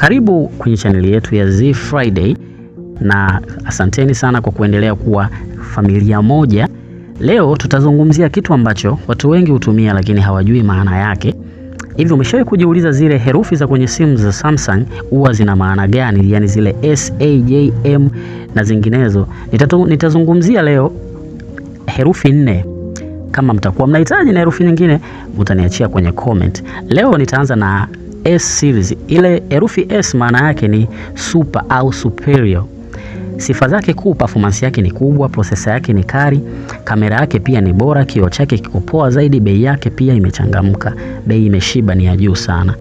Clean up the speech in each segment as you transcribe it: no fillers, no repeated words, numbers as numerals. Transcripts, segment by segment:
Karibu kwenye chaneli yetu ya Z Friday na asanteni sana kwa kuendelea kuwa familia moja. Leo tutazungumzia kitu ambacho watu wengi hutumia lakini hawajui maana yake. Hivi umeshawahi kujiuliza zile herufi za kwenye simu za Samsung huwa zina maana gani? Yaani zile S, A, J, M na zinginezo. Nitazungumzia leo herufi 4. Kama mtakuwa mnahitaji na herufi nyingine mtaniachia kwenye comment. Leo nitaanza na S series. Ile herufi S maana yake ni super au superior. Sifa zake kuu, performance yake ni kubwa, processor yake ni kali, kamera yake pia ni bora, kioo chake kiko poa zaidi, bei yake pia imechangamka, bei imeshiba, ni ya juu sana.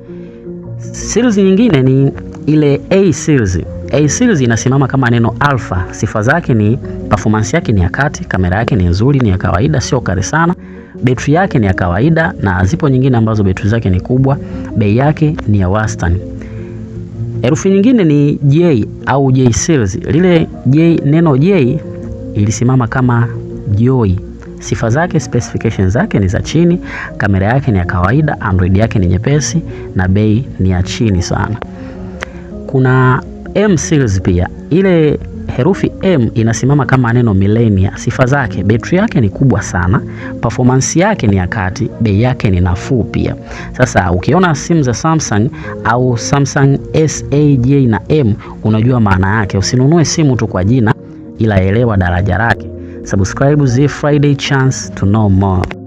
Series nyingine ni ile A series. A series inasimama kama neno alpha. Sifa zake ni performance yake ni ya kati, kamera yake ni nzuri, ni ya kawaida, sio kali sana. Betri yake ni ya kawaida na zipo nyingine ambazo betri zake ni kubwa, bei yake ni ya wastani. Herufi nyingine ni J au J series. Lile J, neno J ilisimama kama joy. Sifa zake, specifications zake ni za chini, kamera yake ni ya kawaida, Android yake ni nyepesi na bei ni ya chini sana. Kuna M series pia. Ile herufi M inasimama kama neno millennia. Sifa zake, betri yake ni kubwa sana, performance yake ni ya kati, bei yake ni nafuu pia. Sasa ukiona simu za Samsung au Samsung S, A, J na M unajua maana yake. Usinunue simu tu kwa jina, ila elewa daraja lake. Subscribe Z Friday chance to know more.